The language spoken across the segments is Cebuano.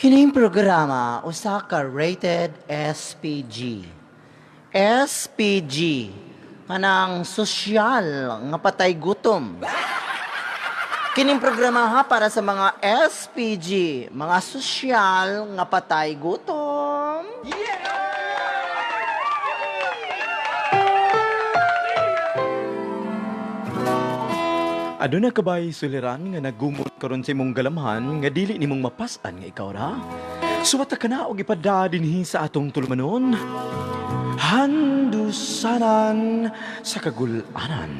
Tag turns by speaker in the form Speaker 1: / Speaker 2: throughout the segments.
Speaker 1: Kining programa usa ka rated SPG. SPG kanang sosyal nga patay gutom. Kining programa ha para sa mga SPG, mga sosyal nga patay gutom.
Speaker 2: Aduna ka ba'y suliran nga nagumot karon sa imong galamhan nga dili nimong mapas-an nga ikaw ra? Suwata ka na og ipada dinhi sa atong tulumanon. Handusanan sa kagulanan.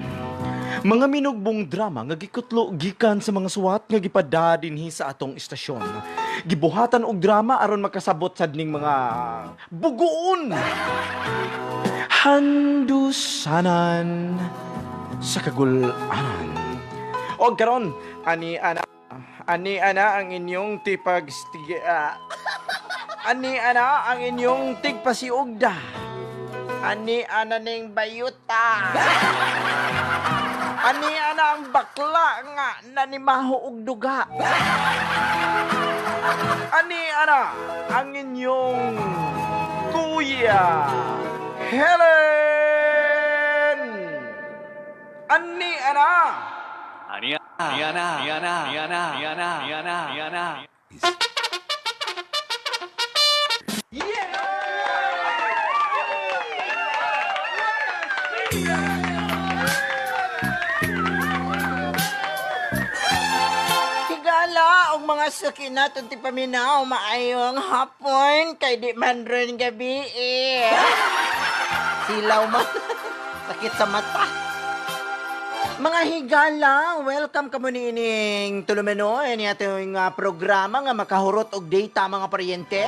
Speaker 2: Mga minugbong drama nga gikutlo gikan sa mga suwat nga gipada dinhi sa atong istasyon. Gibuhatan og drama aron makasabot sad ning mga buguon. Handusanan sa kagulanan. Og karon ani ana ang inyong tipag ani ana ang inyong tigpasiugda.
Speaker 1: Ani ana ning bayuta. Ani ana ang bakla nga nanimaho og duga.
Speaker 2: Ani ana ang inyong Kuya Helen. Ani ana.
Speaker 3: Ani ana ana ana ana ana ana.
Speaker 1: Higala og mga suki naton ti paminaw, maayong hapon kay di man ron gabi eh. Silaw man. Sakit sa mata. Mga higala, welcome kamo niining tulumeno ini atong programa nga makahurot og data, mga paryente.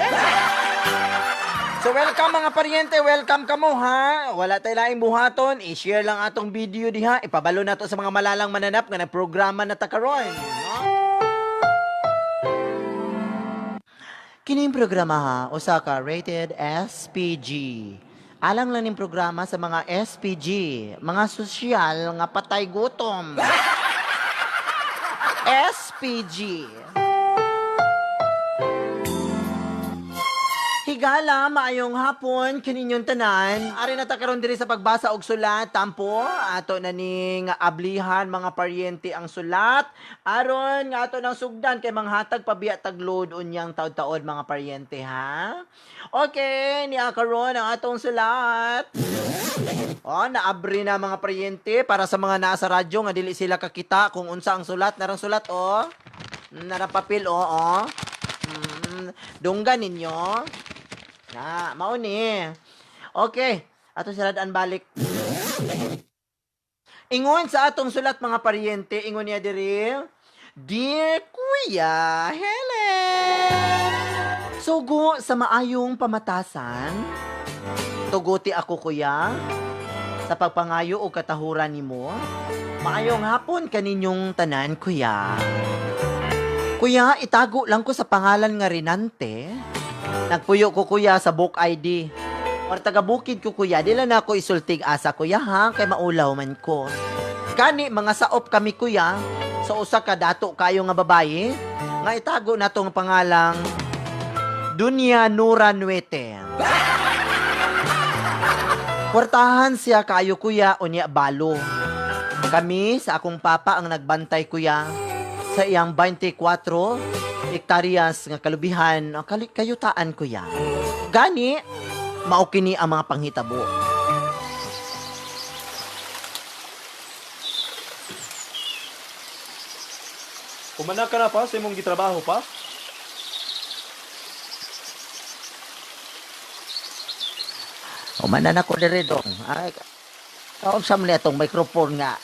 Speaker 1: So welcome, mga paryente, welcome kamo ha. Wala tay laing buhaton, i-share lang atong video diha, ipabalo nato sa mga malalang mananap nga nagprograma na ta karon, no? Kining programa ha, usa ka rated SPG. Alang lang ning programa sa mga SPG, mga sosyal nga patay gutom. SPG. Higala, maayong hapon kaninyong tanan. Ari na ta karon diri sa pagbasa og sulat, tampo. Ato na ning ablihan, mga paryente, ang sulat. Aron nga ato nang sugdan kay manghatag pabiya tagload unyang taod-taod, mga paryente, ha. Okay, niya karon ang atong sulat. Oh, naabri na, mga paryente, para sa mga naa sa radyo nga dili sila kakita kung unsa ang sulat. Narang sulat oh. Narang papel oh, oh. Dunggan ninyo. Na, mao ni. Okay, ato sila daan balik. Ingon sa atong sulat, mga paryente, ingon niya diri, "Dear Kuya Helen, sugo sa maayong pamatasan, tuguti ako, kuya, sa pagpangayo og katahuran nimo. Maayong hapon kaninyong tanan, kuya. Kuya, itago lang ko sa pangalan nga Renante. Nagpuyo ko, kuya, sa book ID. Or taga bukid ko, kuya, di lang na ako isultig asa, kuya, ha, kay maulaw man ko. Kani mga saop kami, kuya, sa usa ka dato kayo nga babaye nga itago na tong pangalang Dunya Nura Nuete. Kwartahan siya kayo, kuya, unya balo. Kami sa akong papa ang nagbantay, kuya, sa iyang 24 hektaryas nga kalubihan, ang kayutaan, kuya. Gani, mao kini ang mga panghitabo."
Speaker 2: Humana ka na pa sa imong gitrabaho pa?
Speaker 4: Humanan ako diri, dong. Ay, kaon sa man atong microphone nga.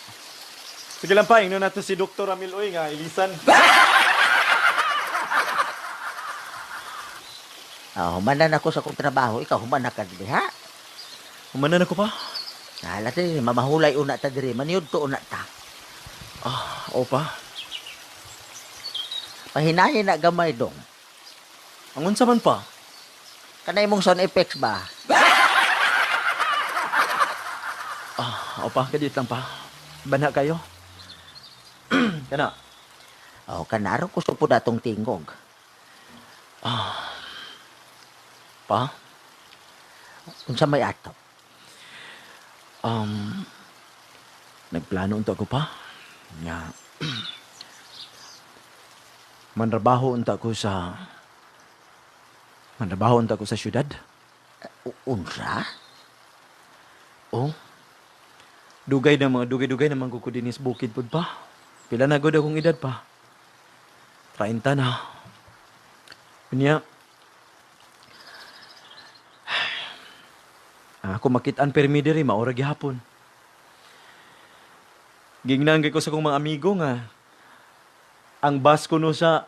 Speaker 2: Sige lang pa, ingnon nato si Dr. Ramil oy nga ilisan.
Speaker 4: Ah, humanan ako sa akong trabaho. Ikaw, humana ka diri, ha?
Speaker 2: Humanan ako pa.
Speaker 4: Hala diri, mamahulay una ta diri. Maniud to una ta.
Speaker 2: Ah, o pa.
Speaker 4: Pahinahin na gamay, dong.
Speaker 2: Ang unsa man pa?
Speaker 4: Kanay mong sound effects ba?
Speaker 2: Ah, o pa, kadiyot lang pa. Bana kayo. Kana.
Speaker 4: Oh, kanaro ko po datong tingog.
Speaker 2: Pa,
Speaker 4: Unsa may ato?
Speaker 2: nagplano unta ko pa. Nga manrabaho unta ko sa syudad.
Speaker 4: Unsa?
Speaker 2: Oh. Dugay na mga dugay-dugay naman ko dinis bukid pud pa. Pila na gud akong edad pa? 30 na. Unya, ang ako makit-an permi diri maura gihapon. Gingnan kay ko sa akong mga amigo nga ang bus kuno sa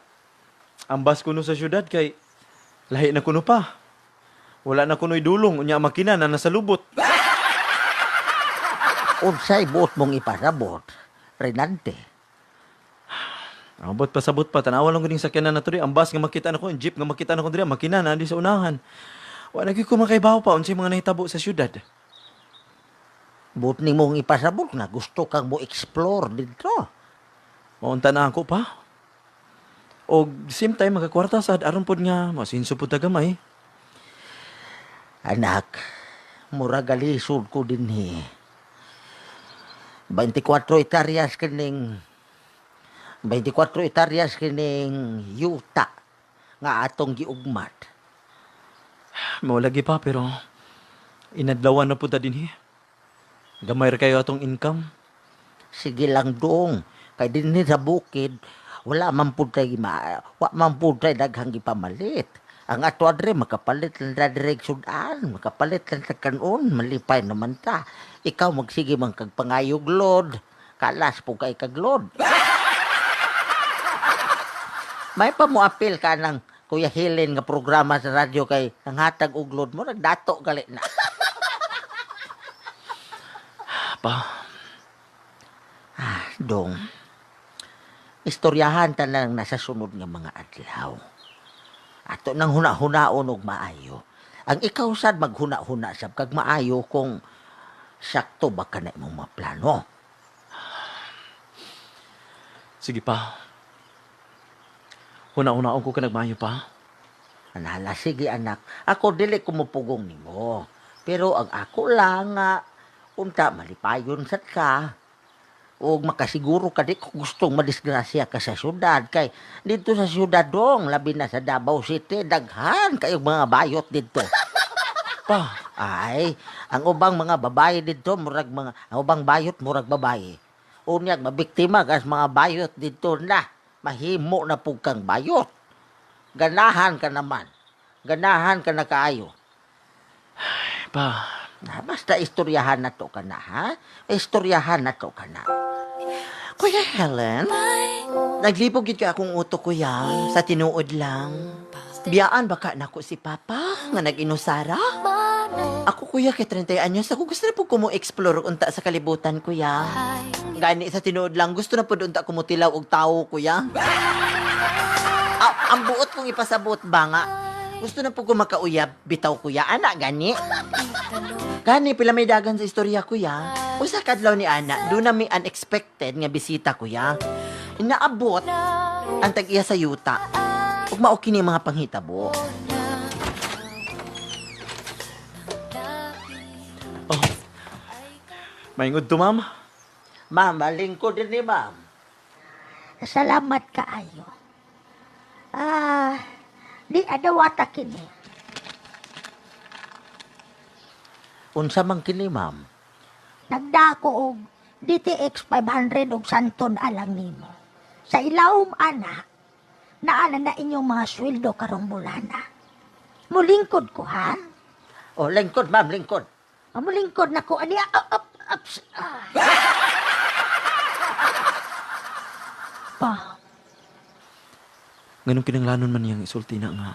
Speaker 2: syudad kay lahi na kuno pa. Wala na kuno'y dulong unya ang makina na nasa lubot.
Speaker 4: Unsay buot mong ipasabot, Renante?
Speaker 2: Abot pasabot pa tanawa lang kuning sakyanan na to di ang bus nga makita nako, ang jeep nga makita nako diri, ang makina na di sa unahan. Wa na gyud ko makaibaw pa unsay mga nahitabo sa syudad.
Speaker 4: Buot nimong ipasabot na gusto kang mo explore didto.
Speaker 2: Maunta na ako pa. Og same time makakwarta sad aron pod nga masinso pud ta gamay.
Speaker 4: Anak, mura galisod ko dinhi. 24 hektaryas kining 24 hektaryas kining yuta nga atong giugmat.
Speaker 2: Mao lagi pa pero inadlawan na pud ta dinhi. Gamay ra kayo atong income.
Speaker 4: Sige lang dong, kay dinhi sa bukid wala man pud tay wa man pud tay daghang gipamalit. Ang ato adre makapalit lang ta direk sudan, makapalit lang ta kanon, malipay naman ta. Ikaw magsige man kag pangayog lod, kalas po kay kag lod. May pa mo apil ka ng Kuya Helen nga programa sa radyo kay nanghatag og load mo nagdato gali na.
Speaker 2: Pa,
Speaker 4: Ah, dong. Istoryahan ta na lang nasa sunod nga mga adlaw. Ato nang huna-hunaon og maayo. Ang ikaw sad maghuna-huna sab kag maayo kung sakto ba ka na imong mga plano.
Speaker 2: Sige pa. Huna-hunaon ko ka nagmayo pa.
Speaker 4: Anala, sige anak, ako dili ko mupugong nimo. Pero ang ako lang nga, unta malipayon sad ka. O makasiguro ka di ko gustong madisgrasya ka sa syudad. Kay dito sa syudad dong, labi na sa Davao City, daghan kayong mga bayot dito.
Speaker 2: Pa,
Speaker 4: Ay, ang ubang mga babae dito, murag mga, ang ubang bayot, murag babae. Unyag, mabiktima kas mga bayot dito na. Mahimo na pug kang bayot. Ganahan ka naman. Ganahan ka na kaayo.
Speaker 2: Pa.
Speaker 4: Na, basta istoryahan na to ka na, ha? Istoryahan na to ka na.
Speaker 1: Kuya Helen, naglibog gid ka akong utok, kuya, sa tinuod lang. Biyaan baka nako si Papa nga nag-inusara. Ako kuya kay 30 anyos, ako gusto na po ko mo explore unta sa kalibutan, kuya. Gani sa tinuod lang, gusto na po unta ko mutilaw og tawo, kuya. Ang buot kong ipasabot ba nga? Gusto na po ko makauyab, bitaw kuya, ana gani. Gani pila may dagan sa istorya kuya. Usa ka adlaw ni ana, doon na may unexpected nga bisita kuya. Inaabot ang tag-iya sa yuta. Ug mao kini mga panghitabo.
Speaker 2: Oh. Maingod to, ma'am.
Speaker 4: Ma'am, lingkod din ni ma'am.
Speaker 5: Salamat kaayo. Ah, di adawata kini.
Speaker 4: Unsa man kini, ma'am?
Speaker 5: Nagdako og DTX 500 og santon alang nimo. Sa ilawom ana, naana na inyong mga sweldo karong bulana. Mulingkod ko ha.
Speaker 4: Oh, lingkod, ma'am, lingkod.
Speaker 5: Ah, mulingkod na ko ani ah, up, up, ah. Pa,
Speaker 2: Nganong kinanglanon man niyang isulti na nga.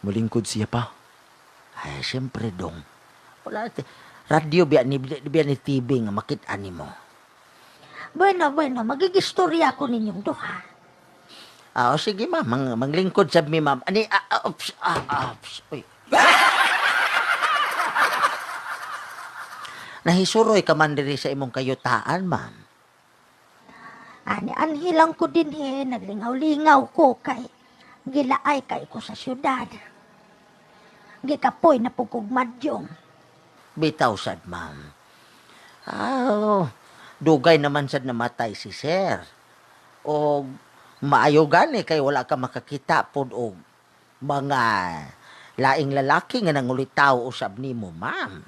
Speaker 2: Mulingkod siya pa.
Speaker 4: Ay, siyempre dong. Wala radyo biya ni TV nga makita nimo.
Speaker 5: Bueno, bueno, magigistorya ko ninyong duha.
Speaker 4: Ah, o sige ma'am, manglingkod sab mi ma'am. Ani ah, ah, ups, ah, ups. Uy. Nahisuroy ka man diri sa imong kayutaan, ma'am.
Speaker 5: Ani anhilang ko din eh, naglingaw-lingaw ko kay Gilaay kay ko sa syudad. Gikapoy na pud kog madyong.
Speaker 4: Bitaw sad, ma'am. Aw, dugay naman sad namatay si sir. O maayo gani kay wala ka makakita pod og mga laing lalaki nga nangulitaw usab nimo, ma'am.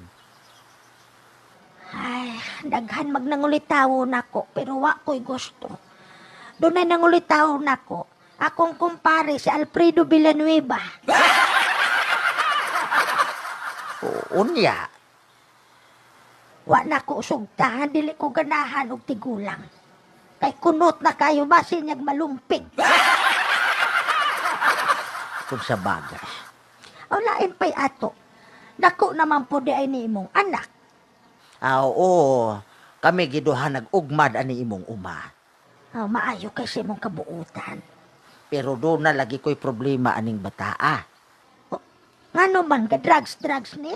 Speaker 5: Ay, daghan magnangulitawo nako pero wa ko'y gusto. Dunay nangulitawo nako. Akong kumpare si Alfredo Villanueva.
Speaker 4: Unya,
Speaker 5: Wa na ko sugtahan, dili ko ganahan og tigulang. Kay kunot na kayo basin niyag malumpig.
Speaker 4: Kung sa bagay.
Speaker 5: O lain pa'y ato. Dako naman po di ay ni imong anak.
Speaker 4: Ah, oo, kami giduha nag-ugmad ani imong uma.
Speaker 5: Oh, maayo kay sa imong kabuutan.
Speaker 4: Pero doon na lagi ko'y problema aning bataa.
Speaker 5: Ngano man ga drugs drugs ni?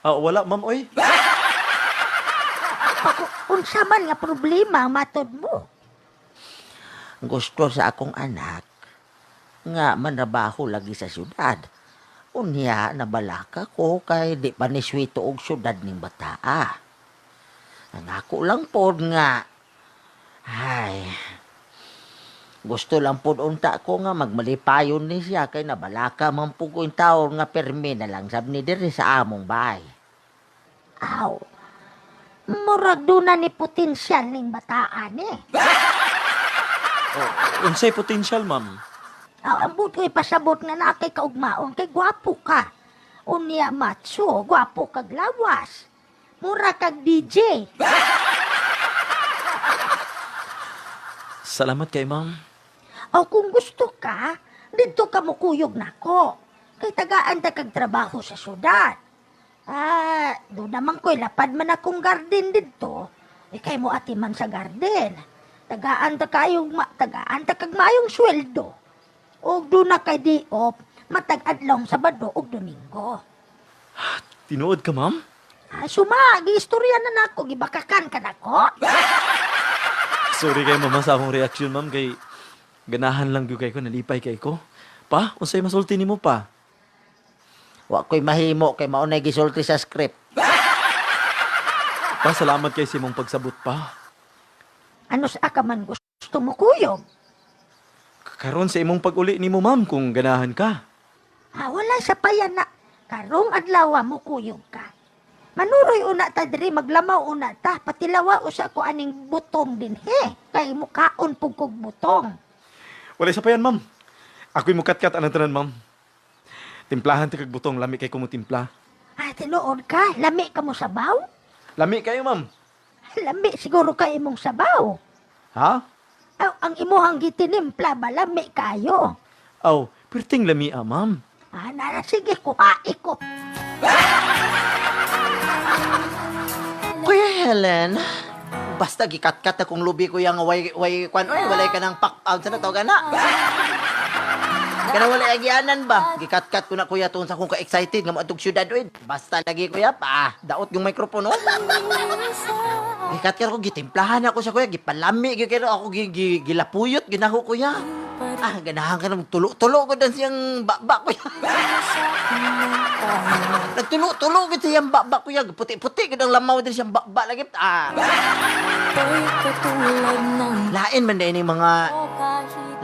Speaker 2: Ah, wala, ma'am, oy.
Speaker 5: Ako, unsa man nga problema ang matod mo?
Speaker 4: Gusto sa akong anak nga manrabaho lagi sa syudad. Unya, nabalaka ko kay di pa ni swito og syudad ning bataa. Ang ako lang pod nga, ay, gusto lang pod unta ko nga magmalipayon ni siya kay nabalaka man pud ko yung taon nga permi na lang sab ni diri sa among bahay.
Speaker 5: Aw. Murag duna ni potensyal ning bataan eh.
Speaker 2: Oh, unsay potential, ma'am?
Speaker 5: Aw, ang but ko'y pasabot nga naa kay kaugmaon kay gwapo ka. Unya macho, gwapo kag lawas. Mura kag DJ.
Speaker 2: Salamat kay ma'am.
Speaker 5: O kung gusto ka, dito ka mukuyog nako. Kay tagaan ta kag trabaho sa syudad. Ah, doon naman ko'y lapad man akong garden dito. Ikay mo ati man sa garden. Tagaan ta kayong ma, tagaan ta kag maayong sweldo. Og doon na kay di op, matag adlong Sabado ug Domingo.
Speaker 2: Tinuod ka, ma'am?
Speaker 5: Ah, suma, giistorya na nako, gibakakan ka nako.
Speaker 2: Sorry kay mama sa akong reaction, ma'am, kay ganahan lang gyud kay ko, nalipay kay ko. Pa, unsay masulti nimo pa?
Speaker 4: Wa ko'y mahimo kay mao nay gisulti sa script.
Speaker 2: Pa, salamat kay sa imong pagsabot pa.
Speaker 5: Ano sa ka man gusto mo kuyog?
Speaker 2: Karon sa imong pag-uli nimo, ma'am, kung ganahan ka.
Speaker 5: Ah, wala sa payan na. Karong adlaw mo kuyog ka. Manuroy una ta diri, maglamaw una ta, patilawa usa ko aning butong dinhi. Kay mukaon pug kog butong.
Speaker 2: Wala sa payan, ma'am. Ako'y mukat-kat anang tanan, ma'am. Timplahan ti kag butong, lami kay kumutimpla.
Speaker 5: Ah, tinuod ka, lami ka mo sabaw?
Speaker 2: Lami kayo, ma'am.
Speaker 5: Lami siguro ka imong sabaw.
Speaker 2: Ha?
Speaker 5: Aw, ang imuhang gitinimpla ba, lami kayo.
Speaker 2: Aw, perting lami ah, ma'am.
Speaker 5: Ah, nara, sige, kuhain ko.
Speaker 1: Kuya Helen, basta gikat-kat akong lubi ko yang way way kwan oy, walay ka ng pak out sa tawag na. Kana walay agianan ba? Gikat-kat ko na kuya tuon sa akong ka-excited nga moadtog syudad oy. Basta lagi kuya pa, daot yung microphone oh. Gikat-kat ko gitimplahan ako siya kuya, gipalami gyud kay ako gi, gi, gilapuyot ginaho kuya. Ah, ganahan ka na tulo-tulo ko dan siyang baba kuya. Nagtulo-tulo gid siyang baba kuya, puti-puti gid ang lamaw din siyang baba lagi. Ah. Lain man din yung mga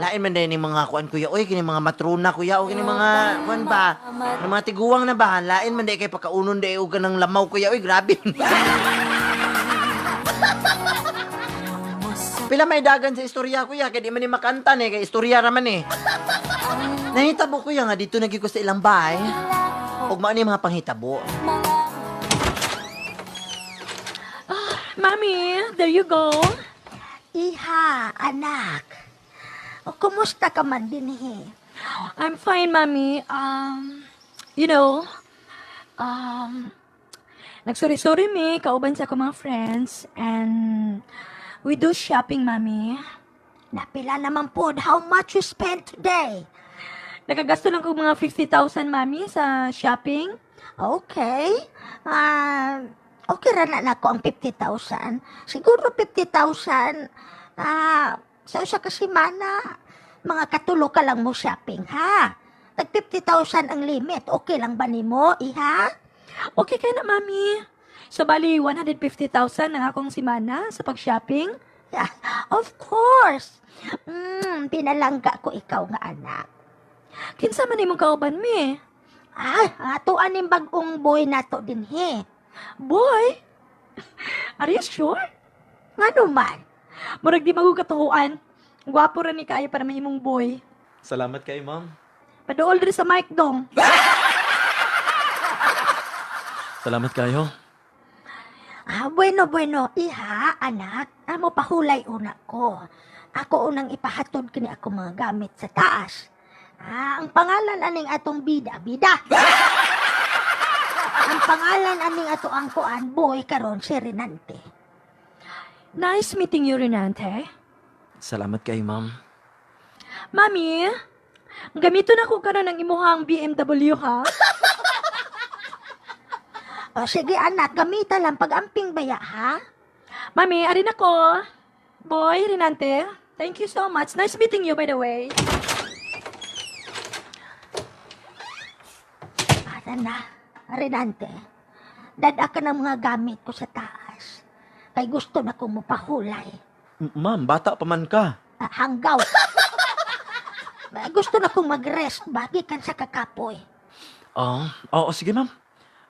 Speaker 1: lain man din yung mga kuan kuya. Oy, kini mga matrona kuya o kini mga kuan ba? Ng mga tiguang na ba? Lain man di kay pagkaunon di og kanang lamaw kuya. Oy, grabe. Pila may dagan sa istorya kuya kay di man ni makanta ni kay istorya ra man eh. Nahitabo kuya nga dito nagiko sa ilang bahay. Ug mao ni mga panghitabo.
Speaker 6: Mommy, there you go.
Speaker 5: Iha, anak. O, kumusta ka man dinhi?
Speaker 6: I'm fine, Mommy. You know, um, nagsorry-sorry mi, kauban sa ako mga friends, and we do shopping, Mommy.
Speaker 5: Napila naman po how much you spent today.
Speaker 6: Nakagasto lang ko mga 50,000, Mommy, sa shopping.
Speaker 5: Okay. Ah, okay ra na nako ang 50,000. Siguro 50,000 sa usa ka semana. Mga katulo ka lang mo shopping, ha? Tag 50,000 ang limit. Okay lang ba nimo, iha?
Speaker 6: Okay kay na, Mami. So, bali, 150,000 ang akong simana sa pag-shopping.
Speaker 5: Ah, of course. Pinalangga ko ikaw nga anak.
Speaker 6: Kinsa man imong kauban, mi?
Speaker 5: Ah, ato aning bag-ong boy nato dinhi.
Speaker 6: Boy? Are you sure?
Speaker 5: Ngano man?
Speaker 6: Murag di magugatuan. Gwapo ra ni kaayo para mahimong boy.
Speaker 2: Salamat kay ma'am.
Speaker 6: Paduol diri sa mic dong.
Speaker 2: Salamat kayo.
Speaker 5: Ah, bueno, bueno. Iha, anak, amo pahulay una ko. Ako unang ipahatod kini ako mga gamit sa taas. Ah, ang pangalan aning atong bida, bida. Ang pangalan aning ato ang kuan boy karon si Renante.
Speaker 6: Nice meeting you, Renante.
Speaker 2: Salamat kay ma'am.
Speaker 6: Mami, gamito na ko karon ang imuhang BMW ha.
Speaker 5: O sige anak, gamita lang pag-amping baya ha.
Speaker 6: Mami, arin ako. Boy, Renante, thank you so much. Nice meeting you, by the way.
Speaker 5: Para na, Renante. Dada ka ng mga gamit ko sa taas. Kay gusto na kong mapahulay.
Speaker 2: Ma'am, bata pa man ka.
Speaker 5: Ah, hanggaw. Gusto na kong mag-rest bagi kan sa kakapoy.
Speaker 2: Oo, oo, sige ma'am.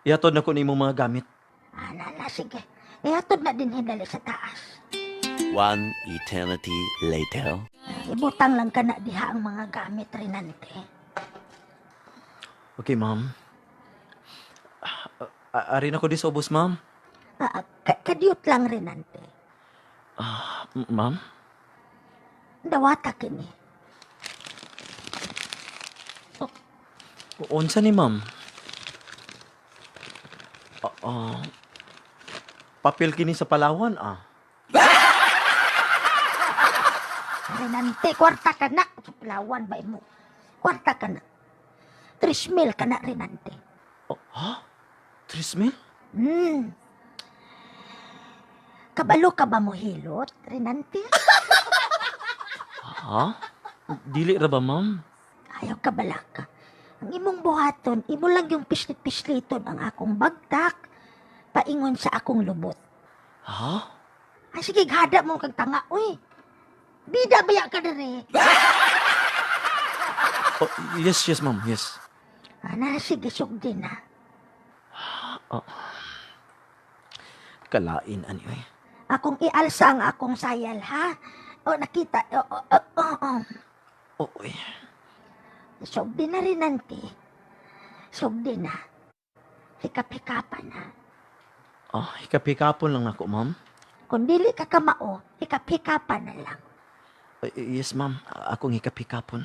Speaker 2: Ihatod na ko ni imong mga gamit.
Speaker 5: Alala, sige. Ihatod na din hindali sa taas.
Speaker 7: One eternity later.
Speaker 5: Ibutang lang ka na diha ang mga gamit, Renante.
Speaker 2: Okay, ma'am. Arin ako di sa ubos, ma'am.
Speaker 5: Ah, kadiyot lang, Renante.
Speaker 2: Ma'am?
Speaker 5: Dawata kini.
Speaker 2: Unsa ni ma'am? Papel kini sa Palawan, ah.
Speaker 5: Renante, kwarta ka na. Palawan ba mo? Kwarta ka na. 3,000 ka na, Renante.
Speaker 2: Oh, ha? 3,000?
Speaker 5: Kabalo ka ba mo hilot, Renante?
Speaker 2: Ha? Dili ra ba, ma'am?
Speaker 5: Ayaw ka balaka. Ang imong buhaton, imo lang yung pislit-pisliton ang akong bagtak, paingon sa akong lubot.
Speaker 2: Ha?
Speaker 5: Ay, sige, gada mo kag tanga, uy. Bida baya ka diri.
Speaker 2: Oh, yes, yes, ma'am. Yes.
Speaker 5: Ana, sige, sugdi na.
Speaker 2: Kalain, ani, oy.
Speaker 5: Akong ialsa ang akong sayal, ha? O, nakita, o, o, o, o, o.
Speaker 2: Oh, oy.
Speaker 5: Sugdi na rin, ante. Sugdi na. Hikap-hikapan na.
Speaker 2: Ah, hikap-hikapon lang nako, ma'am.
Speaker 5: Kung dili ka kamao, hikap-hikapan na lang.
Speaker 2: Yes, ma'am. Akong hikap-hikapon.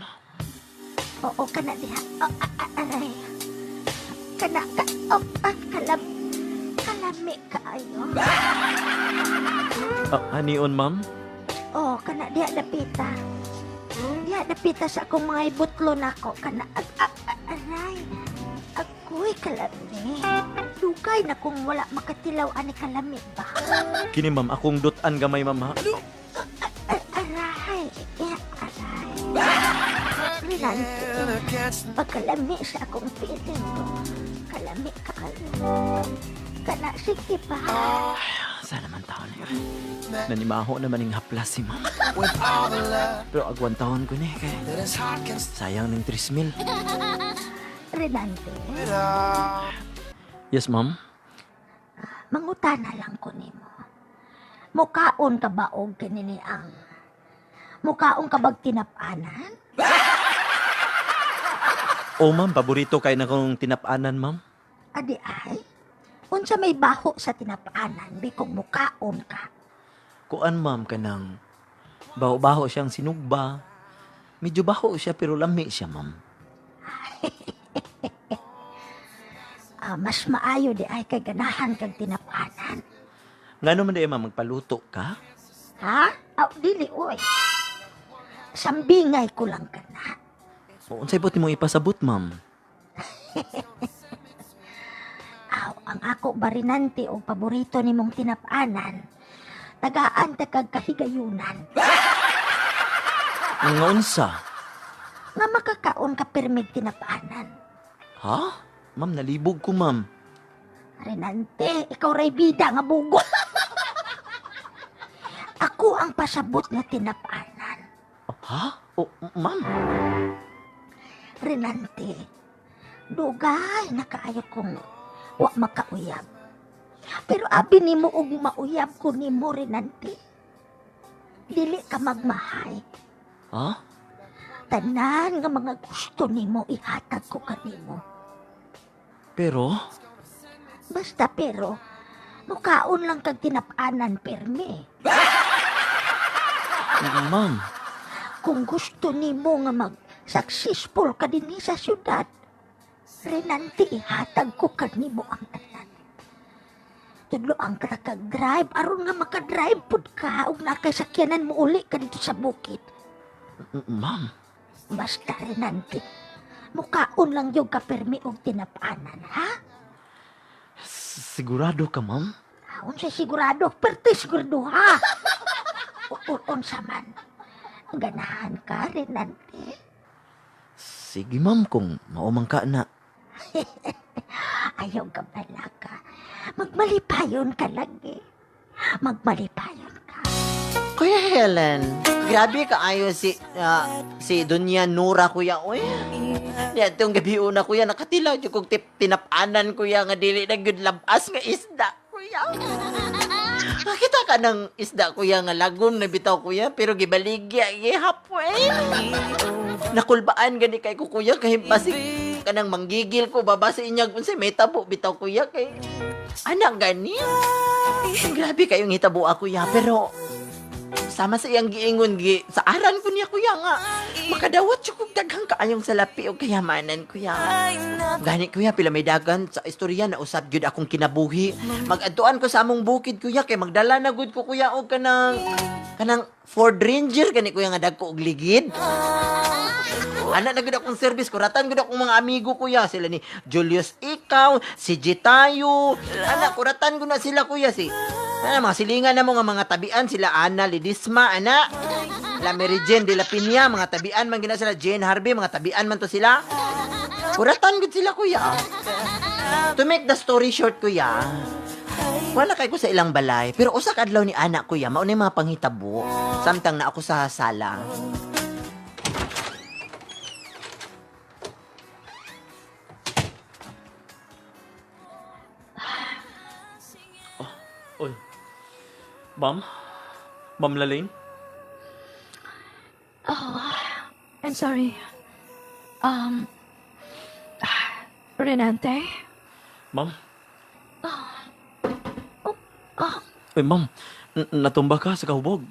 Speaker 5: Oo, kana diha. O, aray. Kana ka, o, ah, kalam, kalami kaayo.
Speaker 2: Ah, anion, ma'am?
Speaker 5: Oh, kana diha dapita. Diha dapita sa akong mga ibutlo nako kana ag, ag, ag, aray. Ako'y kalami. Dugay na kung wala makatilaw ani kalami ba.
Speaker 2: Kini, ma'am, akong dutan gamay, ma'am, ha?
Speaker 5: Aray, eh, aray. Rinante, pagkalami sa akong feeling to. Kalami ka Kana, sige pa.
Speaker 2: Sana man taon na yun. Nanimaho naman yung haplas si ma'am. Pero agwan taon ko ni kay sayang ng 3,000.
Speaker 5: Renante,
Speaker 2: Yes, ma'am.
Speaker 5: mangutana lang ko nimo. Mukaon ka ba og kini ni ang? Mukaon ka bag tinapanan?
Speaker 2: Oh, ma'am, paborito kay na kong tinapanan, ma'am.
Speaker 5: Adi ay, unsa may baho sa tinapanan bikog mukaon ka.
Speaker 2: Kuan, ma'am, kanang baho-baho siyang sinugba. Medyo baho siya pero lami siya, ma'am.
Speaker 5: Ah, mas maayo di ay kay ganahan kag tinapanan.
Speaker 2: Ngano man di, ma'am, magpaluto ka?
Speaker 5: Ha? Aw, dili oy. Sambingay ko lang ka na.
Speaker 2: O, unsay buot nimo ipasabot, ma'am?
Speaker 5: Aw, ang ako barinante o paborito nimong tinapanan. Tagaan ta kag kahigayunan.
Speaker 2: Nga unsa?
Speaker 5: Nga makakaon ka pirmig tinapanan.
Speaker 1: Ha? Ma'am, nalibog ko, ma'am.
Speaker 5: Renante, ikaw ray bida nga bugo. Ako ang pasabot nga tinapanan.
Speaker 1: Ha? Oh, ma'am.
Speaker 5: Renante, dugay na kaayo kong wa makauyab. Pero abi nimo og mauyab ko nimo, Renante. Dili ka magmahay.
Speaker 1: Ha?
Speaker 5: Tanan nga mga gusto nimo ihatag ko kanimo.
Speaker 1: Pero,
Speaker 5: Basta pero, mukaon lang kag tinapanan permi.
Speaker 1: ma'am,
Speaker 5: Kung gusto nimo nga mag successful ka dinhi sa syudad, Renante, ihatag ko kanimo ang tanan. Tudlo ang kag drive aron nga makadrive pud ka ug naa kay sakyanan mo uli ka dito sa bukid.
Speaker 1: Ma'am.
Speaker 5: Basta Renante, mukaon lang yung ka permi og tinapanan, ha?
Speaker 1: Sigurado ka, ma'am?
Speaker 5: Unsa sigurado, perte sigurado ha. Unsa man. Ganahan ka, Renante.
Speaker 1: Sige, ma'am, kung maumang ka na.
Speaker 5: Ayaw ka balaka. Magmalipayon ka lagi. Magmalipayon ka.
Speaker 1: Kuya Helen, grabe kaayo si Dunya Nura, kuya. Uy, niadtong gabi una, kuya, nakatilaw jud kog tinapanan, kuya, nga dili na gyud labas nga isda, kuya. Makita ka ng isda, kuya, nga lagom na bitaw, kuya, pero gibaligya, gihapon. Nakulbaan gani kay ko, kuya, kay basig kanang manggigil ko, baba sa inyag, unsay may tabo, bitaw, kuya, kay anak gani. Grabe kayong hitabo ako, kuya, pero sama sa iyang giingon gi sa aran ko niya, kuya, nga makadawat siya kog daghang kaayong salapi o kayamanan, kuya. Gani, kuya, pila may dagan sa istorya na usab gyud akong kinabuhi. Magadtuan ko sa among bukid, kuya, kay magdala na gud ko, kuya, og kanang Ford Ranger gani, kuya, nga dagko og ligid. Ana na gud akong service, kuratan gud akong mga amigo, kuya, sila ni Julius Ikaw, si Gitayo. Ana kuratan ko na sila, kuya, si ana mga silingan na mo nga mga tabian sila Ana Lidisma, ana La Mary Jane de la Piña, mga tabian man gina sila Jane Harvey, mga tabian man to sila. Kuratan gud sila, kuya. To make the story short, kuya, wala kay ko sa ilang balay, pero usa ka adlaw ni anak, kuya, mao na yung mga panghitabo. Samtang na ako sa sala.
Speaker 2: Oy. Ma'am? Ma'am Lalaine?
Speaker 6: Oh, I'm sorry. Renante?
Speaker 2: Ma'am?
Speaker 6: Oh,
Speaker 2: Uy, ma'am. Natumba ka sa kahubog.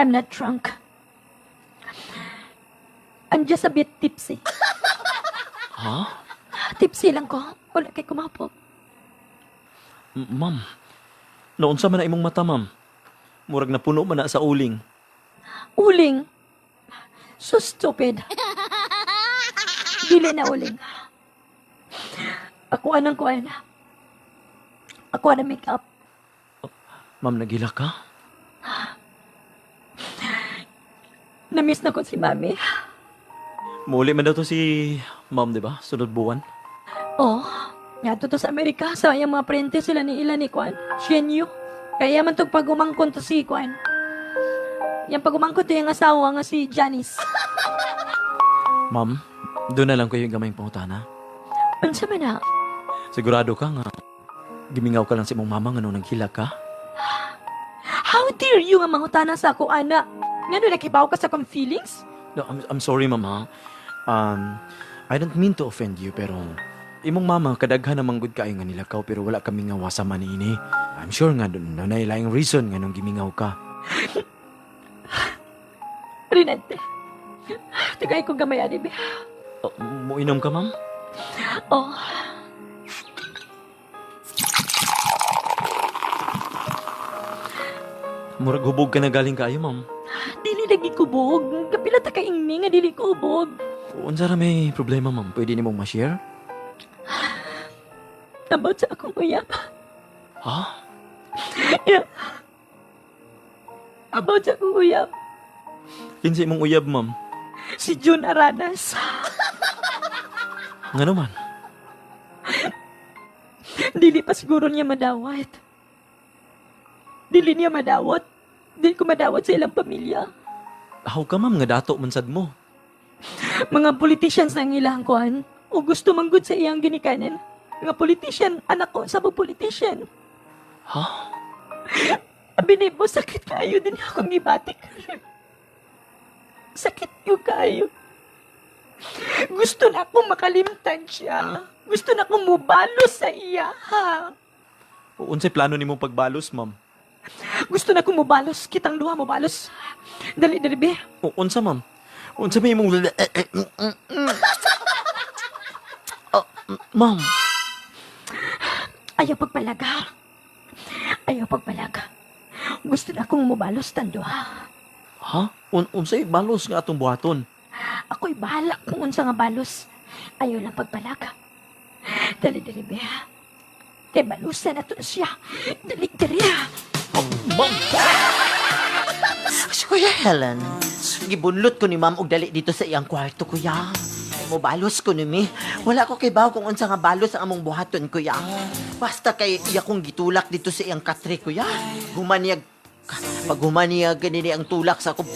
Speaker 6: I'm not drunk. I'm just a bit tipsy.
Speaker 2: Ha?
Speaker 6: Tipsy lang ko. Wala kay kumapog.
Speaker 2: Ma'am. Naunsa man na imong mata, ma'am? Murag napuno man na sa uling.
Speaker 6: Uling. So stupid. Dili na uling. Ako anang kuan. Ako anang makeup.
Speaker 2: Ma'am, nagila ka?
Speaker 6: Namiss na ko si mami.
Speaker 2: Muli man daw to si ma'am, di ba? Sunod buwan.
Speaker 6: Oh, nga to sa Amerika sa iyang mga prente sila ni ila ni Kwan. Shen Yu. Kaya man tog pagumangkon to si Kwan. Yang pagumangkon to yung asawa nga si Janice.
Speaker 2: Ma'am, doon na lang ko yung gamayng pangutana.
Speaker 6: Unsa man na?
Speaker 2: Sigurado ka nga gimingaw ka lang sa imong mama nga nung naghila ka?
Speaker 6: How dare you nga mangutana sa ako, ana? Ngano nakibaw ka sa akong feelings?
Speaker 2: No, I'm sorry, ma'am, ha? I don't mean to offend you, pero imong mama, kadaghan namang gud kaayo nga nilakaw, pero wala kami nga wasa man ini. I'm sure nga doon na laing reason nga nung gimingaw ka.
Speaker 6: Rinante. Tagay kong gamay ani, be.
Speaker 2: Oh, muinom ka, ma'am?
Speaker 6: Oh.
Speaker 2: Murag hubog ka na galing kaayo, ma'am.
Speaker 6: Dili lagi kubog. Kapila ta ka ingni nga dili ko hubog.
Speaker 2: Unsa ra may problema, ma'am? Pwede nimong ma-share?
Speaker 6: About sa akong uyab.
Speaker 2: Ha?
Speaker 6: Yeah. About sa akong uyab.
Speaker 2: Kinsa imong uyab, ma'am?
Speaker 6: Si June Aranas.
Speaker 2: Nga naman.
Speaker 6: Dili pa siguro niya madawat. Dili niya madawat. Dili ko madawat sa ilang pamilya.
Speaker 2: Aw ka, ma'am, nga dato man sad mo.
Speaker 6: Mga politicians na ang ilang kuan. O gusto manggod sa iyang ginikanan. Mga politician, anak ko, sa mga politician.
Speaker 2: Ha?
Speaker 6: Abi mo, sakit kayo din akong gibatik. Sakit yung kayo. Gusto na akong makalimtan siya. Gusto na akong mubalos sa iya, ha?
Speaker 2: Unsay plano nimo pagbalos, ma'am?
Speaker 6: Gusto na akong mubalos. Kitang duha mubalos. Dali, dali, be.
Speaker 2: O, unsa, ma'am? Unsa may imong Oh, ma'am.
Speaker 6: Ayaw pagpalaga. Ayaw pagpalaga. Gusto na akong mubalos tanduha.
Speaker 2: Ha? Unsay balos nga atong buhaton?
Speaker 6: Ako'y bahala kung unsa nga balos. Ayaw lang pagpalaga. Dali, dali, be. Kay balusan na to siya. Dali, dali.
Speaker 2: Oh, ma'am.
Speaker 1: Si Kuya Helen, gibunlot ko ni ma'am og dali dito sa iyang kwarto, kuya. Mobalos ko ni mi. Wala ko kay bawo kung unsa nga balos ang among buhaton, kuya. Basta kay iya kong gitulak dito sa iyang katre, kuya. Humaniyag pag humaniya ganini ang tulak sa akong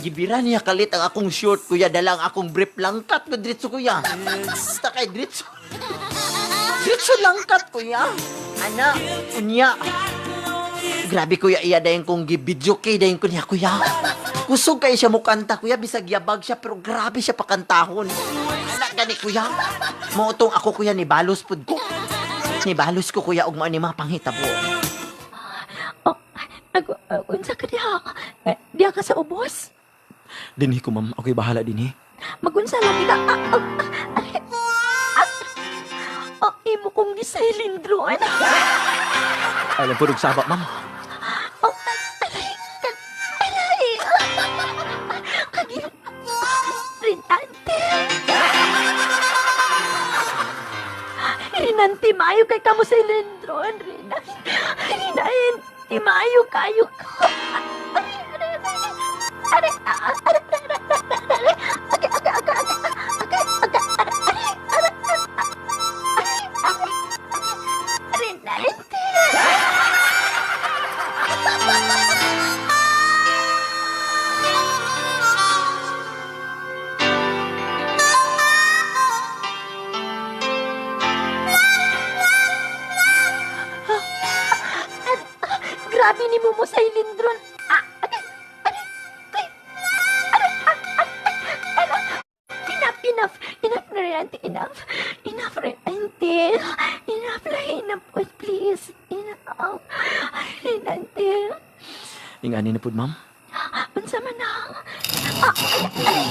Speaker 1: gibira niya kalit ang akong short, kuya, dala ang akong brief langkat ko diretso, kuya. Basta kay diretso. Diretso langkat, kuya. Ana, unya. Grabe, kuya, iya dayon kong gibidyo kay dayon ko niya, kuya. Kusog kay siya mukanta, kuya, bisag yabag siya pero grabe siya pakantahon. Ana gani, kuya. Mao tong ako, kuya, ni balos pud ko. Ni balos ko, kuya, og mao ni mga panghitabo.
Speaker 6: Oh, ako, unsa ka diha? Eh, diha ka sa ubos?
Speaker 2: Dinhi ko, ma'am. Ako'y bahala dinhi.
Speaker 6: Magunsa lagi ka. Ah, ah, ah, aray. Ah, ah, imo kong gisailindro, anak.
Speaker 2: Alam po, saba, ma'am.
Speaker 6: Oh, aray, aray. Kagi, Rinante. Rinante, maayo kay kamo sa ilindro. Rinante, Rinante, maayo kayo ka. Aray, aray, aray, aray, aray, aray, aray, aray, agay, agay, agay, agay, agay, agay, aray, aray, aray, aray, Rinante. Grabe ni Momo sa ilindron. Ah, aray, aray, aray, aray, ah, ah, ah, aray. Enough, enough, enough na rin, auntie, enough. Enough rin, auntie. Enough na, enough, po, please. Enough. Ay, auntie.
Speaker 2: Ingani na pud, ma'am.
Speaker 6: Unsa man na? Ah, ay, ay.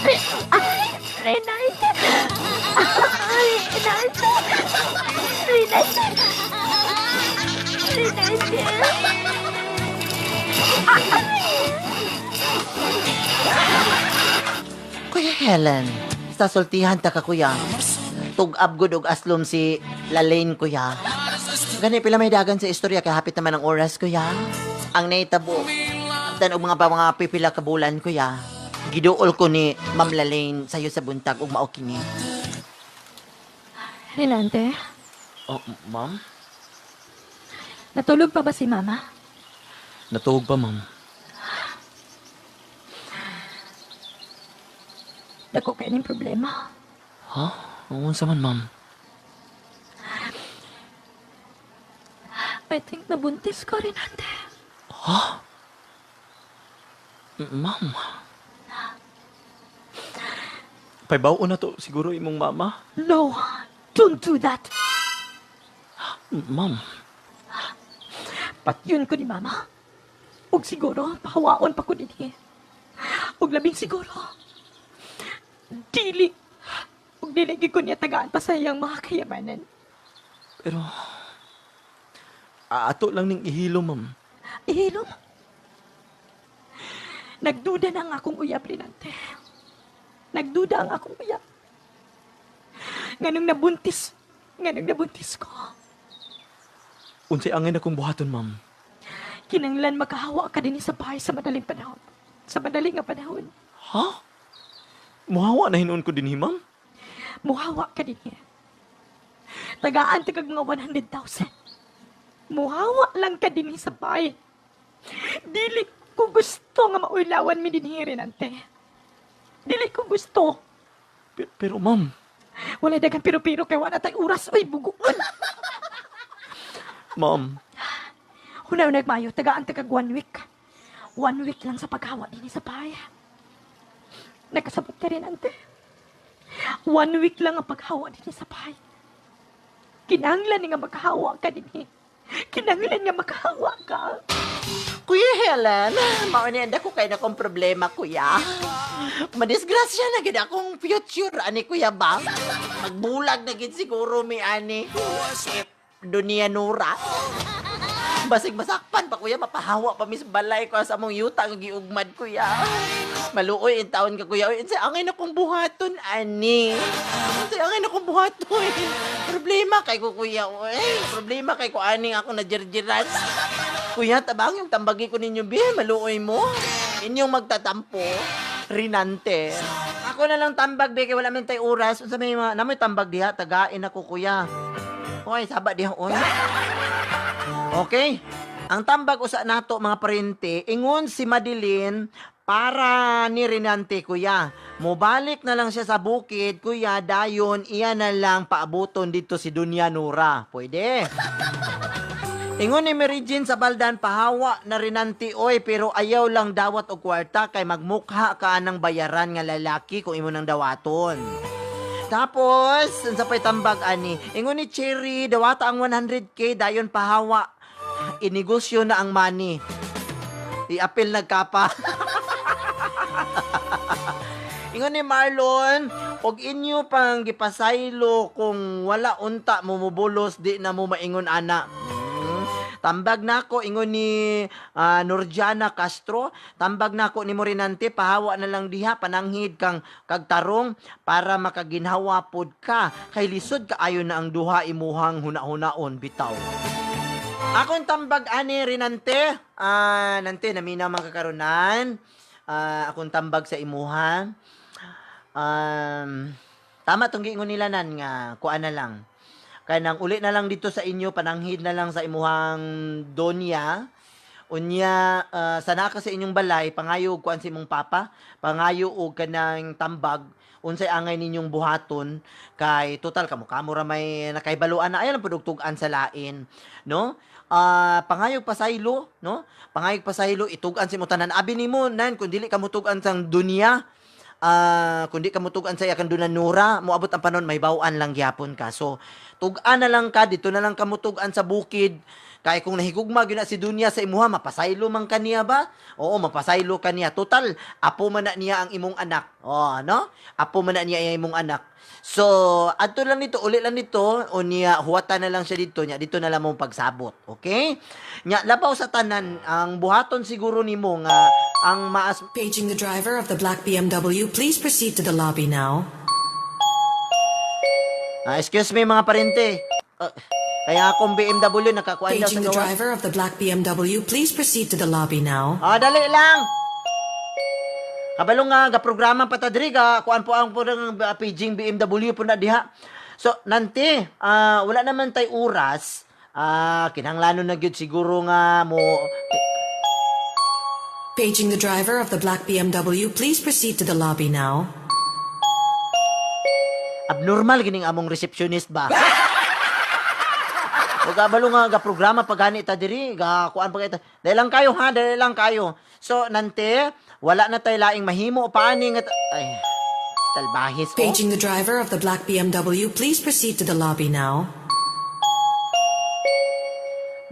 Speaker 6: Ay, ay, Renate. Ay, Renate. Renate. Renate.
Speaker 1: Kuya Helen, sa sultihan ta ka, kuya. Tug-ab gud og aslom si Lalaine, kuya. Gani pila may dagan sa istorya kay hapit naman ang oras, kuya. Ang naitabo tan og mga pa mga pipila ka bulan, kuya. Giduol ko ni Ma'am Lalaine sayo sa buntag ug mao kini.
Speaker 6: Renate,
Speaker 2: Oh, ma'am?
Speaker 6: natulog pa ba si Mama?
Speaker 2: Natuog pa, ma'am.
Speaker 6: Dako kay ning problema.
Speaker 2: Ha? Unsa man, ma'am?
Speaker 6: I think nabuntis ko, Renate.
Speaker 2: Ma'am. Paybaw na to siguro imong mama.
Speaker 6: No, don't do that.
Speaker 2: Ma'am.
Speaker 6: Patyun ko ni Mama. Ug siguro, pahawaon pa ko dinhi. Ug labing siguro, dili. Ug dili gyud ko niya tagaan pa sa iyang mga kayamanan.
Speaker 2: Pero ato lang ning ihilo, ma'am.
Speaker 6: Ihilom. Nagduda na ang akong uyab, Rinante. Nagduda ang akong uyab. Nganong nabuntis ko.
Speaker 2: Unsay angay na kong buhaton, ma'am?
Speaker 6: Kinanglan makahawa ka din sa bahay sa madaling panahon. Sa madaling nga panahon.
Speaker 2: Ha? Muhawa na hinuon ko dinhi, ma'am?
Speaker 6: Muhawa ka din niya. Tagaan ta kag mga 100,000. Muhawa lang ka din sa bahay. Dili ko gusto nga maulawan mi dinhi, Renante. Dili ko gusto.
Speaker 2: Pero ma'am,
Speaker 6: Wala daghang pero-pero kay wala tay oras oy, buguon.
Speaker 2: Ma'am,
Speaker 6: Hunaw nagmayo, tagaan ta kag one week. One week lang sa paghawa din sa bahay. Nakasabot ka rin, ante. One week lang ang paghawa din sa bahay. Kinahanglan nga makahawa ka din eh. Kinahanglan nga makahawa ka.
Speaker 1: Kuya Helen, mao ni ko kay na kong problema, kuya. Madisgrasya na gid akong future ani, kuya ba? Magbulag na gid siguro mi ani. Eh, Dunia Nura. Basig masakpan pa, kuya, mapahawa pa mis balay ko sa among yuta nga giugmad, kuya. Maluoy in taon ka, kuya. Uy, unsay angay na kong buhaton ani? Unsay angay na kong buhaton? Problema kay ko, kuya. Uy, problema kay ko aning ako na jirjiran. Kuya, tabang yung tambagi ko ninyo, be. Maluoy mo. Inyong magtatampo. Rinante. Ako na lang tambag, be, kay wala man tay oras. Unsa may mga, namoy tambag diha, tagain ako, kuya. Hoy, saba diha, oy. Okay. Ang tambag usa nato, mga parente, ingon si Madeline para ni Rinante, kuya. Mobalik na lang siya sa bukid, kuya, dayon iya na lang paabuton dito si Dunya Nura. Pwede. Ingon ni Mary Jean sa baldan, pahawa na Rinante oy, pero ayaw lang dawat og kwarta kay magmukha ka ng bayaran nga lalaki kung imo nang dawaton. Tapos, sa pay tambag ani, ingon ni Cherry, dawata ang 100K dayon pahawa. Inegosyo na ang money. I-appeal nagkapa. Ingon ni Marlon, og inyo pang gipasaylo kung wala unta mo mubulos, di na mo maingon ana. Tambag nako, ingon ni Nurjana Castro, tambag nako ni Morinante, pahawa na lang diha pananghid kang kagtarong para makaginhawa pod ka kay lisod kaayo na ang duha imuhang huna-hunaon bitaw. Akong tambag ani, Rinante, nante namina man kakaronan. Akong tambag sa imuha. Tama tong giingon nila nan nga kuan na lang. Kay nang uli na lang dito sa inyo, pananghid na lang sa imuhang donya. Unya, sana ka sa inyong balay, pangayo og kuan sa imong papa, pangayo og kanang tambag unsay angay ninyong buhaton kay total kamo kamo ra may nakaibaluan na ayaw lang pud og tug-an sa lain, no? Pangayog pasaylo, no? Pangayog pasaylo, itug-an sa imo tanan. Abi nimo nan kung dili ka motug-an sang dunya, kung di ka motug-an sa iya kang Nura, moabot ang panon may bawaan lang gyapon ka. So tug-an na lang ka dito, na lang ka motug-an sa bukid. Kay kung nahigugma gyud na si dunya sa imuha, mapasaylo man kaniya ba? Oo, mapasaylo kaniya. Total, apo man na niya ang imong anak. Oh, no? Apo man na niya ang imong anak. So, adto lang nito, uli lang nito, o niya, huwatan na lang siya dito, nya, dito na lang mong pagsabot. Okay? Nya, labaw sa tanan, ang buhaton siguro nimo nga, ang maas.
Speaker 8: Paging the driver of the black BMW, please proceed to the lobby now.
Speaker 1: Excuse me, mga parente. Kaya akong BMW, nakakuan daw sa
Speaker 8: Paging the
Speaker 1: gawas.
Speaker 8: driver of the black BMW, please proceed to the lobby now.
Speaker 1: Dali lang. Kabalo nga, ga-programa pa ta diri, ga, kuan po ang po ng paging BMW po na diha. So, nanti, wala naman tay oras. Kinahanglanon na gyud siguro nga mo.
Speaker 8: Paging the driver of the black BMW, please proceed to the lobby now.
Speaker 1: Abnormal gining among receptionist ba? O kabalo nga ga programa pa gani ta diri, ga kuan pa kita. Dali lang kayo ha, dali lang kayo. So nante, wala na tay laing mahimo pa ani nga ay talbahis oh.
Speaker 8: Paging the driver of the black BMW, please proceed to the lobby now.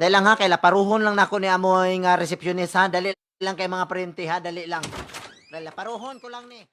Speaker 1: Dali lang ha, kay laparuhon lang nako ni amoy nga receptionist ha. Dali lang kay mga parente ha, dali lang. Dali, laparuhon ko lang ni.